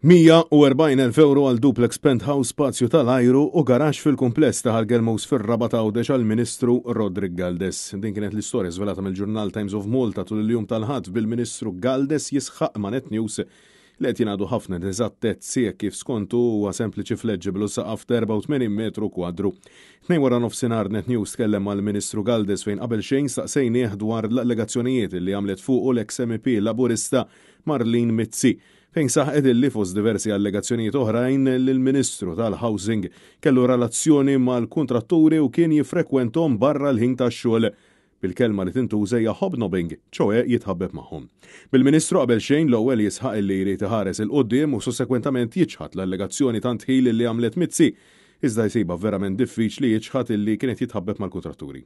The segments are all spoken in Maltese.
140,000 ewro għal duplex penthouse, spazju tal-ajru u garaxx fil-kumpless ta' Ħal Gelmus fir-Rabat Għawdex għall-Ministru Roderick Galdes. Din kienet l-istorja żvelata mill-ġurnal Times of Malta tul il-jum tal-Ħadd bil-Ministru Galdes jisħaq ma' Net News li qed jingħadu ħafna ineżattezzi hekk kif skontu huwa sempliċi fleġġiblu saqaf ta' 84 metru kwadru. 2 waranofsinhar Net News tkellem mal-Ministru Galdes fejn qabel xejn staqsejnieh dwar l-allegazzjonijiet li għamlet fuqu l-eks MEP Laburista Marlene Mizzi fejn saħqet illi fost diversi allegazzjonijiet oħrajn li l-Ministru tal-Housing kellu relazzjoni mal-kuntratturi u kien jiffrekwentahom barra l-ħin tax-xogħol. Bil-kelma li tintuża hija hobnobbing, ċoè jitħabbeb magħhom. Bil-Ministru qabel xejn l-ewwel jisħaq illi jrid iħares 'il quddiem u sussekwentament jiċħad l-allegazzjoni ta' ndħil li għamlet Mizzi, iżda jsibha verament diffiċli jiċħad illi kienet jitħabbeb mal-kuntratturi.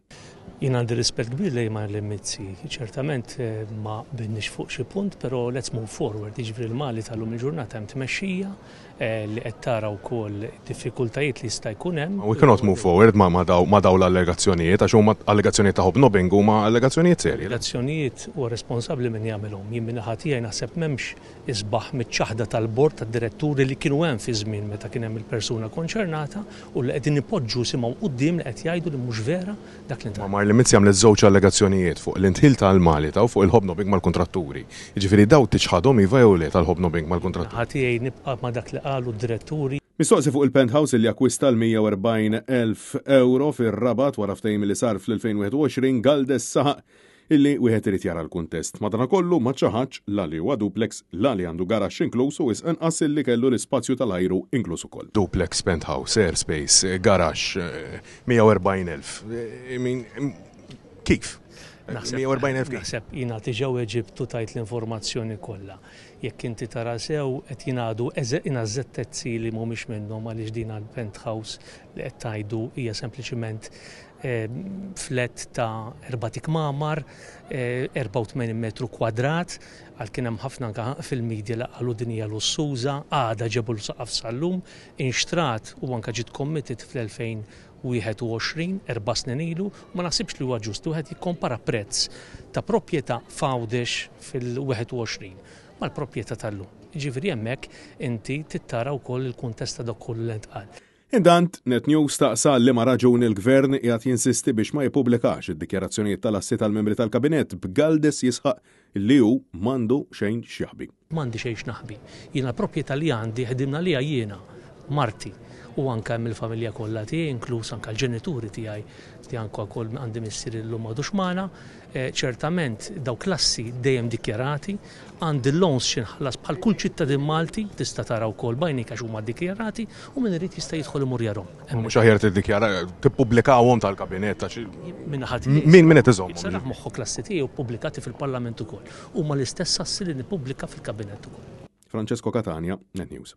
Jien għandi rispett kbir lejn Marlene Mizzi. Ċertament ma qbilniex fuq xi punt, però let's move forward. Jiġifieri l-Mali tal-lum il-ġurnata hemm tmexxija li qed tara wkoll diffikultajiet li jista' jkun hemm. We cannot move forward ma daw l-allegazzjonijiet għax huma allegazzjonijiet ta' hobnobbing huma allegazzjonijiet serji. Allegazzjonijiet huwa responsabbli min jagħmilhom. Jien min-naħa tiegħi naħseb m'hemmx isbaħ miċ-ċaħda tal-bord tad-diretturi li kienu hemm fi żmien meta kien hemm il-persuna konċernata u li qegħdin ipoġġu isimhom quddiem li qed jgħidu li mhux vera dak li ntqal. Marlene Mizzi għamlet żewġ allegazzjonijiet fuq l-indħil tal-Mali ta' u fuq il-hobnobbing mal-kuntratturi. Jiġifieri daw tiċħadhom iva jew le tal-hobnobbing mal-kuntratturi? Min-naħa tiegħi nibqa' ma' dak li qalu d-diretturi. Mistoqsi fuq il-penthouse li akkwista l-140,000 euro fir-Rabat wara ftehim li sar fl-2021, Galdes saħaq illi wieħed irid jara l-kuntest. Madanakollu ma ċaħadx la li huwa duplex, la li għandu garaxx inkluż u wisq inqas illi kellu l-ispazju tal-ajru inkluż ukoll. Duplex, penthouse, airspace, garaxx, 140,000. I mean, kif? 140,000 kif? Naħseb jiena diġà weġibt u tajt l-informazzjoni kollha. Jekk inti tara sew qed jingħadu ineżattezzi li mhumiex minnhom għaliex din għall-penthouse li qed tgħidu hija sempliċiment flat ta' erbat ikmamar, 84 metru kwadrat, għal kien hemm ħafna anke fil-media li qalu din hija lussuża, għadha ġebu l-saqaf sal-lum, inxtrat u anke ġiet committed fl-2021, 4 snin ilu, ma naħsibx li huwa ġust li wieħed jikkompara prezz ta' proprjetà f'Għawdex fil-21 mal-proprjetà tal-lum. Ġifieri hemmhekk inti trid tara wkoll il-kuntest ta' dak kollu li ntqal. Intant, Net News staqsa liema raġuni l-gvern qiegħed jinsisti biex ma jippubblikax id-dikjarazzjonijiet tal-assi tal-membri tal-kabinett b'Galdes jisħaq li hu m'għandu xejn x'jaħbi. M'għandi xejn x'naħbi. Jiena l-proprjetà li għandi ħdimna liha jiena, marti, u anke hemm il-familja kollha tiegħi, inkluż anke l-ġenituri tiegħi li anke wkoll għandi missieri llum m'għadux magħna. Ċertament dawk l-assi dejjem dikjarati, għandi loans xi nħallas bħal kull ċittadin Malti, tista' tara wkoll b'għajnejk għax huma dikjarati u min irid jista' jidħol imur jarhom. Mhux aħjar tiddikjara, tippubblikawhom tal-kabinett għax Min-naħa tiegħi. Min qed iżommhom? Serraħ moħħok l-assi tiegħi ppubblikati fil-Parlament ukoll. Huma l-istess assi li nippubblika fil-kabinett ukoll. Francesco Catania, Net News.